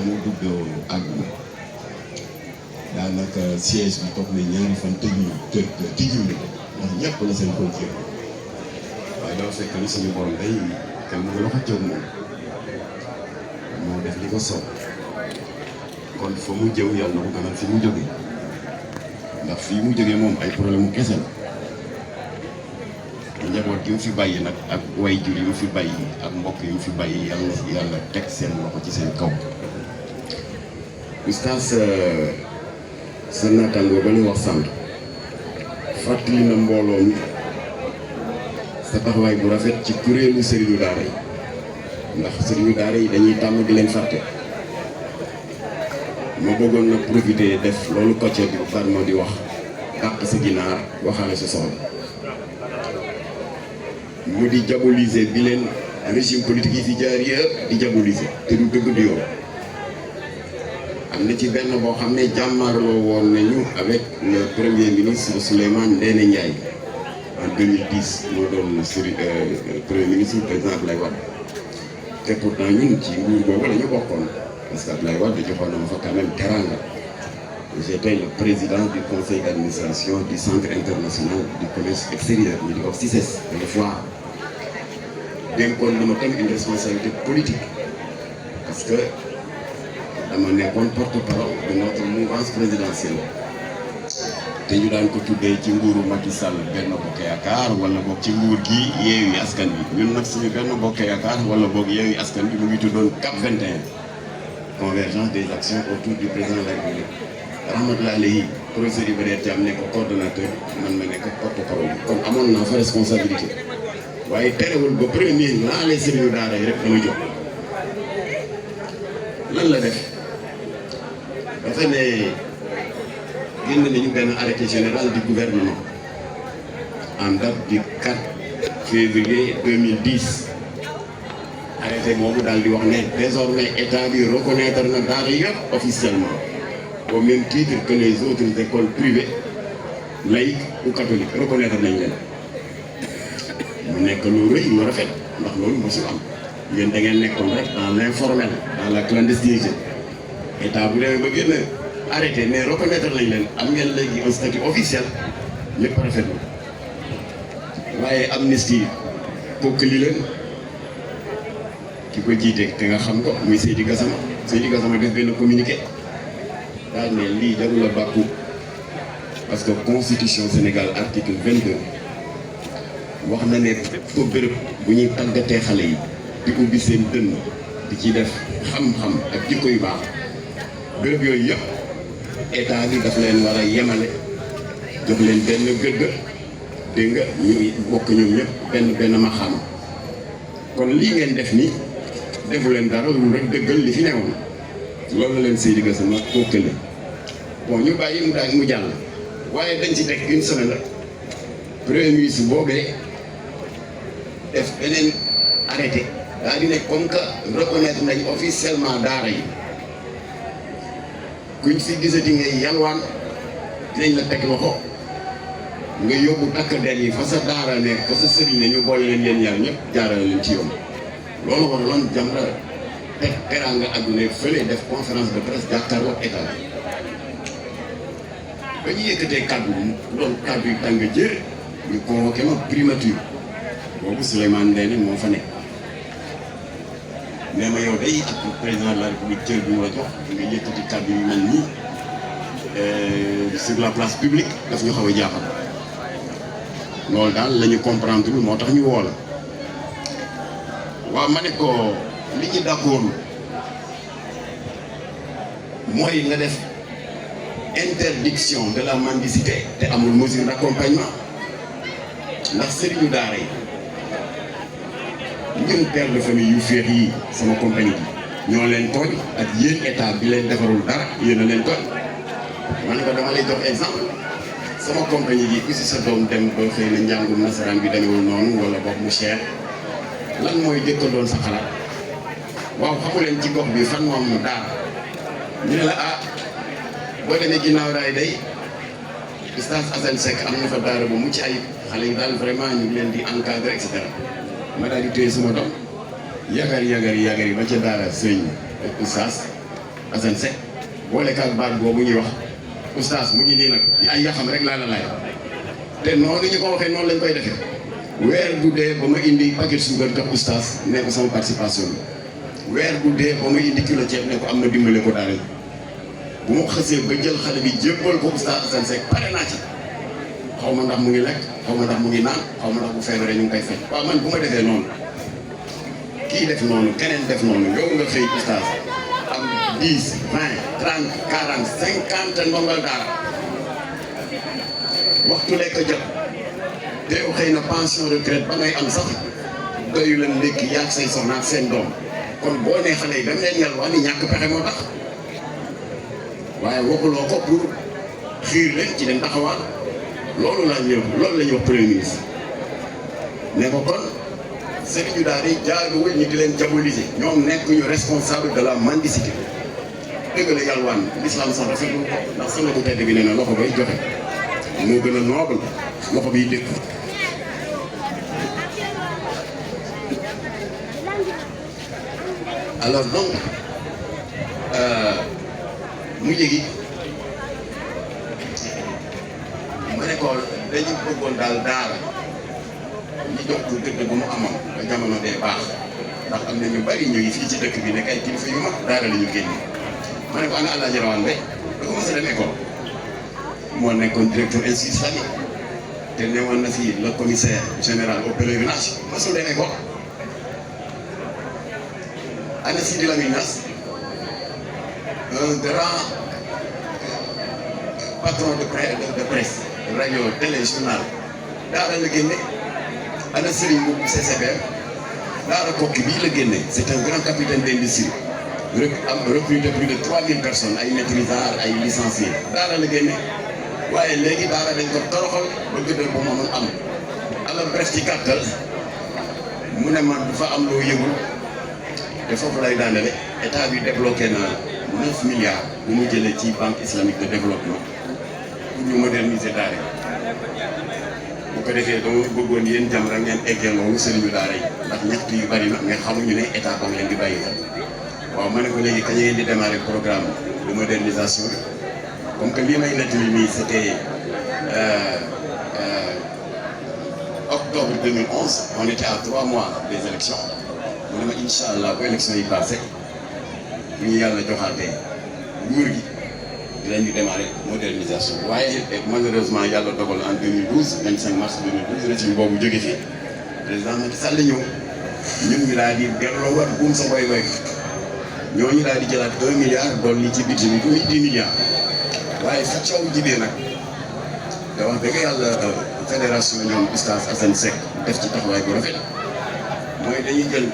mu dugg àdduna daanaka siège bi toog na ñaari fan tijjiw na ndax ñëpp la seen kóol jéem waaye doo fekk ni suñu borom day kenn mu ngi la ko jóg moom moo def li ko soob kon fa mu jëw yàlla na ko gënal fi mu jógee ndax fii mu jógee moom ay problème mu kese la njaboot gi mu fi bàyyi nag ak way jur yi mu fi bàyyi ak mbokk yi mu fi bàyyi yàlla teg seen loxo ci seen kaw. Oustaz sa naataango ba ñu wax sànq fàttali na mbooloo mi sa taxawaay bu rafet ci kuréelu sëriñu daara yi ndax sëriñu daara yi dañuy tàmm di leen fàtte. ma bëggoon na profiter def loolu kocce bi Fatma di wax dàq sa ginaar waxaale sa soxla mu di diaboliser bi leen régime politique yi fi jaar yëpp di diaboliser te du dëgg du yoon. am na ci benn boo xam ne jàmmarloo woon nañu avec le premier ministre Souleymane Ndéné Ndiaye en 2010 moo doon premier ministre président Abdoulaye Wade te pourtant ñun ci nguur boobu la ñu bokkoon parce que Abdoulaye Wade joxoon na ma fa quand même teranga. J'étais le président du conseil d'administration du centre international du commerce extérieur ñu di ko CICES des fois dénkoon na ma tam une responsabilité politique parce que dama nekkoon porte-parole de notre mouvance présidentielle te ñu daan ko tuddee ci nguuru Macky Sall Benno Bokk Yaakaar wala boog ci nguur gi Yewwi Askan Wi ñun nag suñu Benno Bokk Yaakaar wala boog Yewwi Askan Wi mu ngi tuddoon CAP 21 convergence des actions autour du président de la République rahmatullahi alayhi professeur Ibrahima Thiam nekk coordonnateur man ma nekk porte-parole kon amoon naa fa responsabilité waaye terewul ba premier laalee sëriñu daara yi rek dama jóg lan la def dafa ne génn nañu benn arrêté général du gouvernement en date du 4 février 2010 arrêté boobu daal di wax ne désormais état bi reconnaître na daara yëpp officiellement au même titre que les autres écoles privées laïques ou catholiques reconnaître nañ leen mu nekk lu rëy lu rafet ndax loolu mosul am yéen da ngeen nekkoon rek dans l'informel dans la clandestinité état bu demee ba génn arrêté mais reconnaître nañ leen am ngeen léegi un statut officiel lépp rafet na waaye amnistie kooku li leen ki ko jiite te nga xam ko muy Seydi Gassama def benn communiqué daal ne lii jarul a bàkku parce que constitution Sénégal article 22 wax na ne ko béréb bu ñuy tàggatee xale yi di ubbi seen dënn di ci def xam-xam ak jikko yu baax béréb yooyu yëpp état bi daf leen war a yemale jox leen benn gëdd dégg nga ñu bokk ñoom ñëpp benn ma xam kon lii ngeen def nii defu leen dara lu rek dëggal li fi newoon loolu la leen Seydi Gassama kookale bon ñu bàyyi mu jàll waaye dañ ci teg une semaine rek premier ministre boobee def beneen arrêté daa di ne comme que reconnaître nañ officiellement daara yi kuñ fi gisati ngay yalwaan dinañ la teg loxo nga yóbbu takk der yi fa sa daara ne fa sa sëriñ ne ñu boole leen yéen ñaar ñëpp jaarale leen ci yoon loolu war lan Jamra teg teraanga àdduna fële def conférence de presse jàkkaarloo ak état ba ñu yëkkatee kàddu doon kàddu yu tàng jër ñu convoqué ma primature boobu Souleymane Ndéné moo fa nekk nee ma yow day ak président de la république cër bi mu la jox nga yëkkati kàddu yu mel nii sur la place publique daf ñu xaw a jaaxal loolu daal la ñu comprendre moo tax ñu woo la waaw ma ne ko li ñu d'accord mooy nga def interdiction de la mendicité te amul mesure d'accompagnement ndax sëriñu daara yi ñun père de famille yu féex yi sama compagnie bi ñoo leen tooñ ak yéen état bi leen defarul dara yéen a leen tooñ man ko dama lay jox exemple sama compagnie bi ku si sa doom dem ba xëy na njàngum nasaraan bi demewul noonu wala boog mu cher lan mooy jëkk doon sa xalaat waaw xamu leen ci gox bi fan moom mu daara ñu ne la ah boo demee ginnaaw raay day Oustaz Assane Seck am na fa daara bu mucc ayib xale yi daal vraiment ñu ngi leen di encadrer et cetera ma daal di téye sama doom yagar yi ba ca daara sëñ Oustaz Assane Seck boole kaag baat boobu ñuy wax oustaz mu ngi nii nag ay yaxam rek laa la laaj te noonu ñu ko waxee noonu lañ koy defee weer bu dee ba ma indi paquet suukar jox oustaz ne ko sama participation bi weer bu dee ba ma indi kilo ceeb ne ko am na dimbale ko daal bu ma xësee ba jël xale bi jébbal ko oustaz Assane Seck pare naa ci xaw ma ndax mu ngi lekk xaw ma ndax mu ngi naan xaw ma ndax bu feebaree ñu ngi koy faj waaw man bu ma defee noonu kii def noonu keneen def noonu yow nga xëy oustaz am 10 20 30 40 50 ndongal daara waxtu lekk jot te yow xëy na pension retraite ba ngay am sax doyu leen léegi yaag say soxna ak seen doom kon boo nee xale yi dem leen yalwaan ni ñàkk pexe moo tax waaye waxuloo ko pour xiir leen ci dem taxawaan loolu la ñuy wax premier ministre ne ko kon sëriñu daal di jaaduwul ñu di leen diaboliser ñoom nekk ñu responsable de la mendicité dëgg la yalwaan l'islam sax rafetlu ko ndax sama bu tedd bi nee na loxo bay joxe moo gën a noble loxo biy dëkk alors donc mu jégi ma ne ko dañu bëggoon daal daara ñu jox ko gëdd bu mu amoon ba jamono dee baax ndax am na ñu bari ñu ngi fii ci dëkk bi nekk ay kilifa yu mag daara la ñu génne ma ne ko ana Alaaji Rawaan Mbay da ko mos a dem école moo nekkoon directeur institut islamique te newoon na fii le commissaire général au pèlerinage mosul dem école ana Sidi Lamine Niass un grand patron de presse radio télé journal daara la génne ana Serigne Mboup CCBM daara Kokki bii la génne c'est un grand capitaine d'industrie am recruté plus de 3000 personnes ay maîtrisards ay licenciés daara la génne waaye léegi daara dañ ko toroxal ba gëddal ba mënul am alors bref ci gàttal mu ne man du fa am loo yëgul te foofu lay daanele état bi débloqué na 9 milliards bu mu jëlee ci banque islamique de développement pour ñu moderniser daara bu ko defee dama bëggoon yéen jam rek ngeen eggee loolu sëriñu daara yi ndax ñaxtu yu bari na mais xamuñu ne état ba leen di bàyyi xel waaw ma ne ko léegi kañ ngeen di démarrer programme de modernisation bi comme que lii may nettali nii c'était octobre 2011 on était à 3 mois des élections mu ne ma incha allah bu élection yi passé bu ñu yàlla joxaatee nguur gi dinañu démarrer modernisation waaye malheureusement yàlla dogal en 2012 25 mars 2012 régime boobu jóge fii président Macky Sall ñëw ñun ñu daal di delloowaat buum sa boy ñooñu daal di jëlaat 1 milliard dolli ci budget bi muy 10 milliards waaye fa coow jibee nag da wax dëgg yàlla fédération ñoom Oustaz Assane Seck def ci taxawaay bu rafet mooy dañuy jël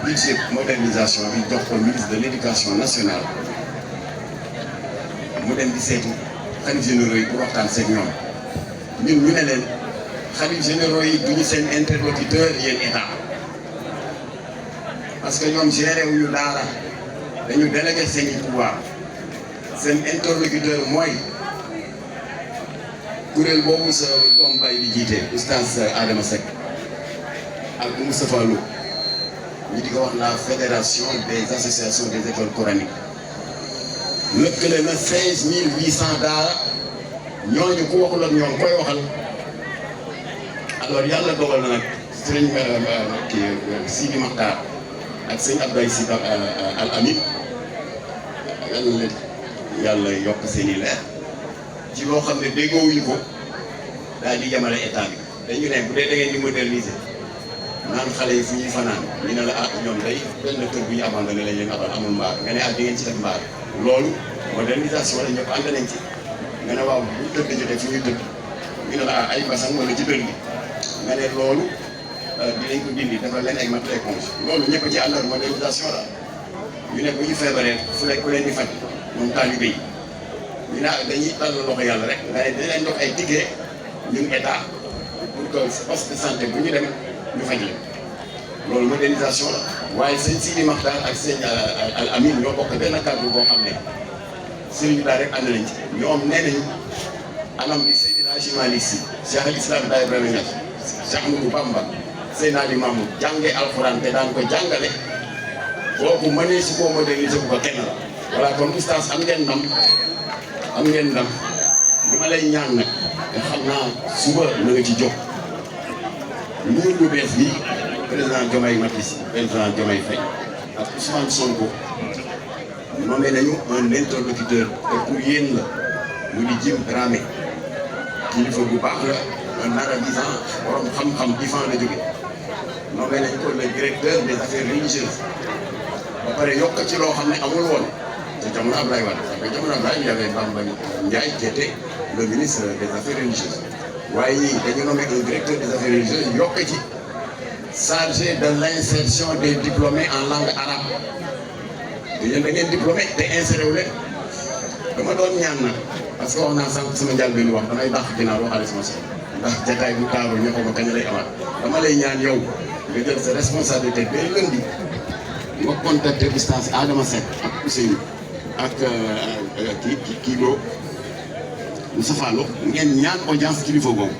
budget modernisation bi jox ko ministre de l'éducation nationale mu dem di seetu xalif généraux yi pour waxtaan seeg ñoom ñun ñu ne leen xalif généraux yi duñu seen interlocuteur yéen état parce que ñoom géré wuñu daara dañu délégué seen i pouvoir seen interlocuteur mooy kuréel boobu sa doom bay di jiite Oustaz Adama Seck ak Moustapha Lo ñu di ko wax la fédération des associations des écoles coraniques lëkkale na 15800 daara ñooñu ku waxul ak ñoom koy waxal alors yàlla dogal na nag sëriñ Sidi Makhtar ak sëñ Abdoulaye Sy Al Amin yàlla yokk seen i leer ci loo xam ne déggoowuñu ko daal di yemale état bi dañu ne bu dee da ngeen di moderniser naan xale yi fu ñuy fanaan ñu ne la ah ñoom day benn kër bu ñu abandonné lañ leen abal amul mbaar nga ne ah di ngeen ci def mbaar loolu modernisation la ñëpp ànd nañ ci nga ne waaw bu tëdd jotee fu ñuy tëdd ñu ne la ah ay basang wala ci dër gi nga ne loolu dinañ ko dindi dafa leen ay mat éponge loolu ñëpp ci àndal modernisation la ñu ne bu ñu feebaree fu nekk ku leen di faj moom taalibe yi ñu ne dañuy tàll loxo yàlla rek nga ne dinañ dox ay ticket ñun état pour que poste de santé bu ñu dem ñu faj leen loolu modernisation la waaye sëñ Sidi Makhtar ak sëñ Al Amin ñoo bokk benn kàddu boo xam ne sëriñ daal rek ànd nañ ci ñoom nee nañu anam bi Seydina Hadji Malick Sy Cheikh al Islam Baye Ibrahima Niass Cheikh Ahmadou Bamba Seydina Limamou jàngee alxuraan te daan ko jàngale boobu mënee su koo moderniser bu ko kenn la voilà kon oustaz am ngeen ndam li ma lay ñaan nag te xam naa suba na nga ci jóg nguur bu bees bi président Diomaye Faye ak Ousmane Sonko nommé nañu un interlocuteur te pour yéen la mu di Jim Dramé kilifa bu baax la un arabisant borom xam-xam ifan la jóge nommé nañu ko le directeur des affaires religieuses ba pare yokk ci loo xam ne amul woon te jamono Abdoulaye Wade parce que jamono Abdoulaye il y avait Bamba Ndiaye qui était le ministre des affaires religieuses waaye ñii dañu nommé un directeur des affaires religieuses yokk ci chargé de l'insertion des diplômés en langue arabe te yéen da ngeen diplômé te inséré wu leen dama doon ñaan nag parce que wax naa sànq sama njëlbéen wax damay dàq ginnaaw waxaale sama soxla ndax jataay bu taaru ñoo ko ma kañ lay amaat dama lay ñaan yow nga jël sa responsabilité dès lundi nga contacter distance Adama Seck ak Ousseynou ak kii Lo Moustapha Lo ngeen ñaan audience kilifa googu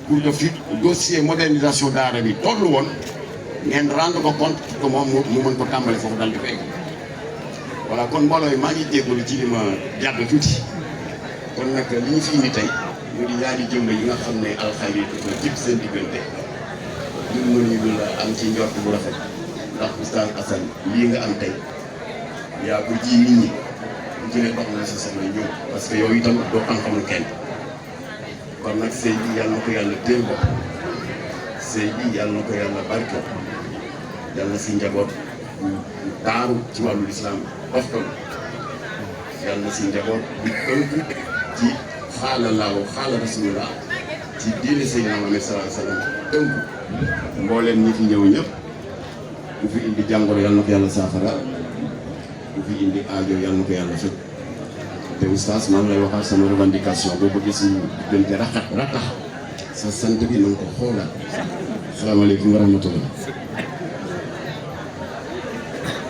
pour que fi dossier modernisation daara bi tollu woon ngeen rendre ko compte que moom mu mën ko tàmbali foofu dal di ko egg voilà kon mbooloo yi maa ngi jégalu ci li ma jàdd tuuti kon nag li ñu fi indi tey mu di ñaari jëmm yi nga xam ne alxayri dafa jib seen diggante ñun mënuñu la am ci njort bu rafet ndax oustaz Assane lii nga am tey yaa ko ji nit ñi bu jëlee dox na sa soxla ñëw parce que yow itam doo xam-xamul kenn kon nag sëy bi yàlla na ko yàlla téel bopp sëy bi yàlla na ko yàlla barke yàlla na si njaboot bu taaru ci wàllu lislaam doftal yàlla na si njaboot bu tënku ci xaala laahu xaala rasulullah ci diine Seydina Muhammad sallallahu alayhi wa sallam tënku mbooleem ñi fi ñëw ñëpp ku fi indi jàngoro yàlla na ko yàlla saafara ku fi indi aajo yàlla na ko yàlla fekk te oustaz maa ngi lay waxal sama revendication boo bëggee suñu diggante ratax sa sant bi na nga ko xoolaat. asalaamaaleykum wa rahmatullah.